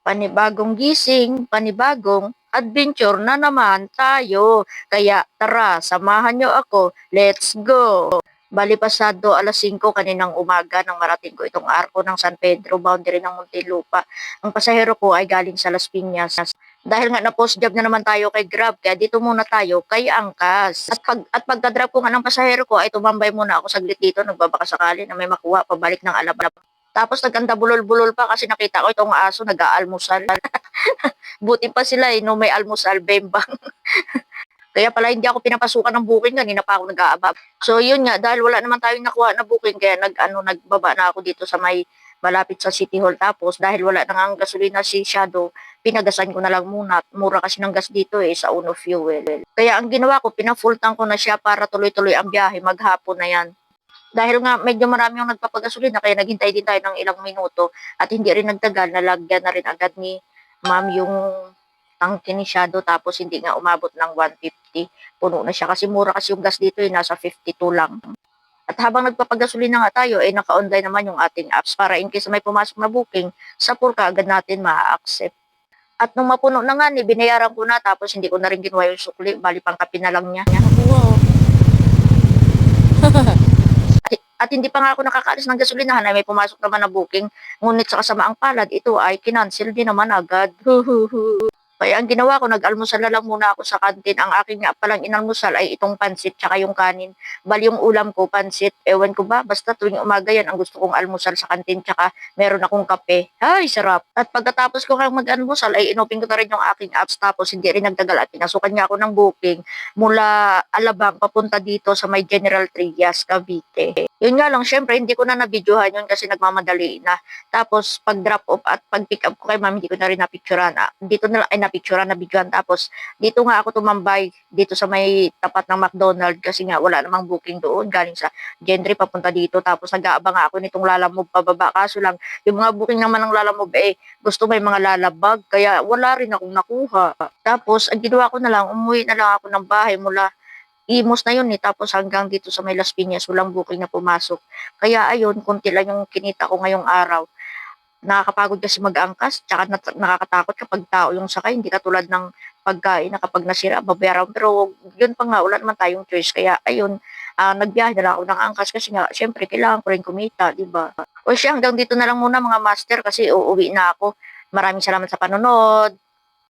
Panibagong gising, panibagong adventure na naman tayo. Kaya tara, samahan nyo ako. Let's go! Bali pasado 5:00 kaninang umaga nang marating ko itong arko ng San Pedro, boundary ng Muntinlupa. Ang pasahero ko ay galing sa Las Piñas. Dahil nga na-post job na naman tayo kay Grab, kaya dito muna tayo kay Angkas. At pagka-drop ko nga ng pasahero ko ay tumambay muna ako saglit dito, nagbabaka sakali na may makuha pabalik ng Alabang. Tapos nagkanda bulol-bulol pa kasi nakita ko itong aso nag-aalmusal. Buti pa sila no may almusal, bembang. Kaya pala hindi ako pinapasukan ng booking, kanina pa ako nag-aabab. So yun nga, dahil wala naman tayong nakuha na booking, kaya nagbaba na ako dito sa may malapit sa City Hall. Tapos dahil wala na nga ang gasolina si Shadow, pinagasan ko na lang muna. Mura kasi ng gas dito sa Uno Fuel. Kaya ang ginawa ko, pina-full tank ko na siya para tuloy-tuloy ang biyahe, maghapon na yan. Dahil nga medyo marami yung nagpapagasolina, kaya naghintay din tayo ng ilang minuto at hindi rin nagtagal, nalagyan na rin agad ni ma'am yung tangke ni Shadow, tapos hindi nga umabot ng 150. Puno na siya kasi mura kasi yung gas dito nasa 52 lang. At habang nagpapagasolina nga tayo, naka-online naman yung ating apps para in case may pumasok na booking, sa pool ka agad natin ma-accept. At nung mapuno na nga binayaran ko na, tapos hindi ko na rin ginawa yung sukli, bali pang kape na lang niya. Wow. At hindi pa nga ako nakakaalis ng gasolinahan ay may pumasok naman na booking, ngunit sa kasamaang palad, ito ay kinancel din naman agad. Kaya ang ginawa ko, nag-almusal na lang muna ako sa kantin. Ang aking nga palang inalmusal ay itong pansit tsaka yung kanin. Bali yung ulam ko, pansit. Ewan ko ba, basta tuwing umaga yan, ang gusto kong almusal sa kantin tsaka meron akong kape. Ay, sarap. At pagkatapos ko kang mag-almusal, ay inopin ko na rin yung aking apps, tapos hindi rin nagtagal at pinasukan niya ako ng booking mula Alabang papunta dito sa may General Trias, Cavite. Yun nga lang, syempre, hindi ko na nabidyohan yun kasi nagmamadali na. Tapos, pag drop off at pag pick up ko kay ma'am, hindi ko na rin napicturan. Dito na lang ay napicturan, nabidyohan. Tapos, dito nga ako tumambay, dito sa may tapat ng McDonald's kasi nga wala namang booking doon. Galing sa Gentry papunta dito. Tapos, nag-aabang ako nitong Lalamove pababa. Kaso lang, yung mga booking naman ng Lalamove, gusto may mga lalabag. Kaya wala rin akong nakuha. Tapos, ang ginawa ko na lang, umuwi na lang ako ng bahay mula Imos na yun tapos hanggang dito sa may Las Piñas, walang booking na pumasok. Kaya ayun, konti lang yung kinita ko ngayong araw. Nakakapagod kasi mag-angkas, tsaka nakakatakot kapag tao yung sakay, hindi katulad ng pagkain na kapag nasira, babayaran. Pero yun pa nga, wala naman tayong choice. Kaya ayun, nagbiyahe na lang ako ng angkas kasi nga, syempre, kailangan ko rin kumita, di ba? O siya, hanggang dito na lang muna mga master kasi uuwi na ako. Maraming salamat sa panonood.